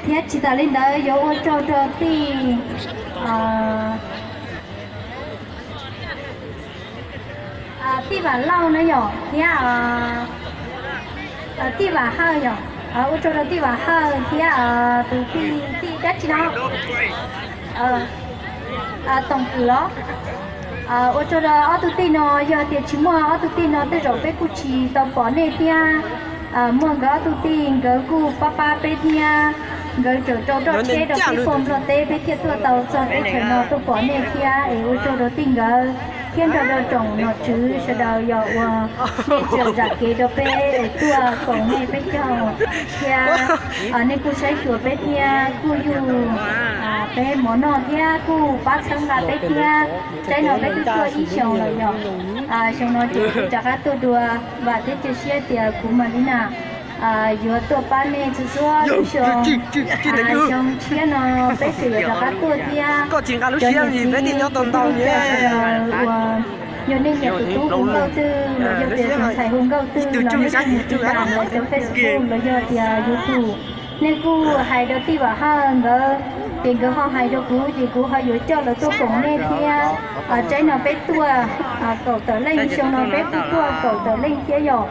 Thiab tsis tas li ntawd yuav ua tsaug rau tij tij Vam Lauj na yom, thiab tij Vam Hawj yom, ua tsaug rau tij Vam Hawj thiab tus tij, tij dab tsi no, Toom Kwm los. Ua tsaug rau ob tug tij no, yog tias tsis muaj ob tug tij no tej zaum peb kuj tsis tau pom nej thiab. Muaj nkawd ob tug tij nkawd kuj pab pab peb thiab, nkawd tseem rau roj tsheb rau peb puag Nplog teb peb thiaj tuaj tau txog teb chaws no tuaj pom nej thiab es ua tsaug rau tij nkawd thiab nrog rau tsoom nom tswv sawv daws yog uas nej tseem zam kev rau peb es tuaj koom nej peb caug thiab nej kuj saib xyuas peb thiab kuj yug peb mov noj thiab kuj pab txhawb nqa peb thiab. Saib no peb twb tuaj ib xyoos lawm yom. Xyoo no ces kuv rov qab tuaj dua, vam thiab cia siab tias kuv Malina yuav tuaj pab nej txhua txhua lub xyoo. Xyoo tshiab no peb tseem yuav rov qab tuaj thiab. Cov niam txiv kwv tij neej tsa sawv daws uas yog nej nyiam tus tub hu nkauj twg los yog tias tus ntxhais hu nkauj twg los nej kuj mus tiv tas lawv cov Facebook los yog tias YouTube. Nej kuj hais rau tij Vam Hawj nkawd ces nkawd ho hais rau kuv ces kuv ho yuav coj lawv tuaj koom nej thiab. Tsaib no peb tuaj kaum tawm leej, xyoo no peb kuj tuaj kaum tawm leej thiab yom.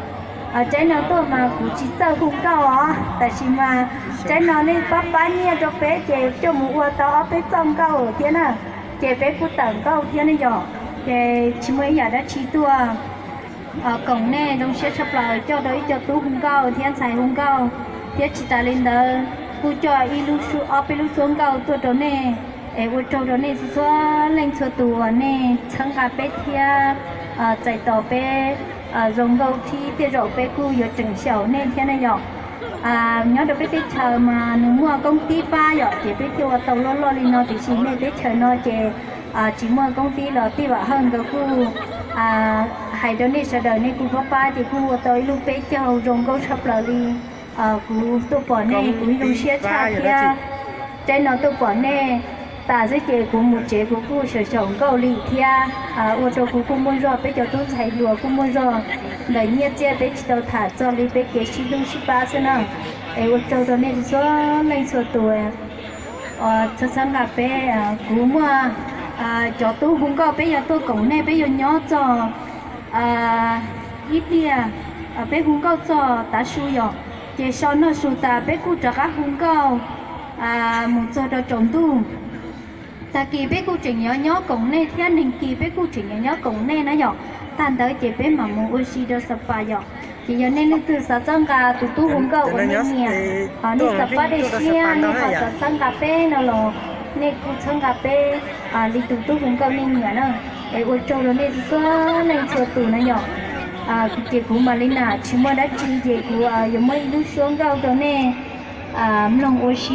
Tsaib no tuaj mas kuv tsis txawj hu nkauj os, tab sis mas tsaib no nej pab pab nyiaj rau peb ces coj mus ua tau ob peb txoj nkauj thiab na, ces peb kuj tawm nkauj thiab ne yom. Ces tsis muaj ib yam dab tsi tuaj koom nej, zoo siab tshaj plaws coj rau ib co tub hu nkauj thiab ntxhais hu nkauj, thiab tsis tas li ntawd kuj coj ib lub, ob peb lub suab nkauj tuaj rau nej, es ua tsaug rau nej txhua txhua leej txhua tus uas nej txhawb nqa peb thiab txais tos peb zoo nkauj thiab tej zaum peb kuj yuav tseem xyaum nej thiab na yom. Nyob rau peb teb chaws mas nws muaj koob tib pab yom, ces peb thiaj ua tau loj loj li no, tiam sis nej teb chaws no ces tsis muaj koob tib los tij Vam Hawj nkawd kuj hais rau nej sawv daws nej kuj pab pab ces kuj ua tau ib lub peb caug zoo nkauj tshaj plaws li. Kuv tuaj pom nej kuv zoo siab tshaj thiab. Tsaib no tuaj pom nej tas xwb ces kuv mus tsev kuv kuj xyaum xyaum nkauj li thiab, ua rau kuv kuj muaj zog, peb cov tub ntxhais hluas kuj muaj zog, ntawm nyiaj txiaj peb tsis tau tham txog li peb kev sib hlub sib pab xwb na. Es ua tsaug rau nej txhua leej txhua tus txhawb txhawb nqa peb. Kuv muaj cov tub hu nkauj peb yuav tuaj koom nej, peb yuav nyob txog ib tiag, peb hu nkauj txog tav su yom, ces so noj su tas peb kuj rov qab hu nkauj mus txog rau tsaus ntuj. Tag kis peb kuj tseem yuav nyob koom nej thiab, neeg kis peb kuj tseem yuav nyob koom nej na yom. Tag ntawd ces peb mam mus ua si rau Xa Pas yom. Ces yog nej leej twg xav txhawb nqa tus tub hu nkauj uas nej nyiam, nej xav pab dej siab nej ho xav txhawb nqa peb no los nej kuj txhawb nqa peb li tus tub hu nkauj nej nyiam na. Es ua tsaug rau nej txhua leej txhua tus na yom. Ces kuv Malina tsis muaj dab tsi ces kuv yuav muab ib lub suab nkauj rau nej mloog ua si.